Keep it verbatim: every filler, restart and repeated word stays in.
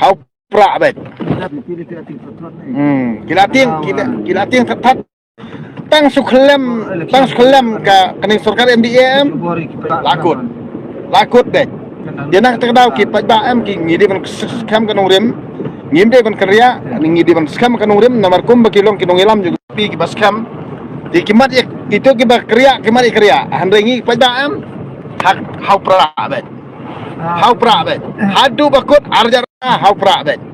Ha u prah bad. Hmm, ki la tieng, ki la, ki la tieng that that. Tang shu khlem, tang shu khlem ka kane sorkar M D A em. La kut. La kut bad. Ïa na kata ka daw ki paidbah em, ki ngi dei ban skhem ka nongrim. Ngim dei ban kynriah, ngi dei ban skhem ka nongrim, namar kumba ki long ki nongïalam jong ki, kiba skhem. Te ki mat ïa, kito kiba kynriah, ki mat ïa kynriah. Hynrei ngi paidbah em. Ha u prah bad. Hau pra bad. Haduh bakut arjar hau pra bad.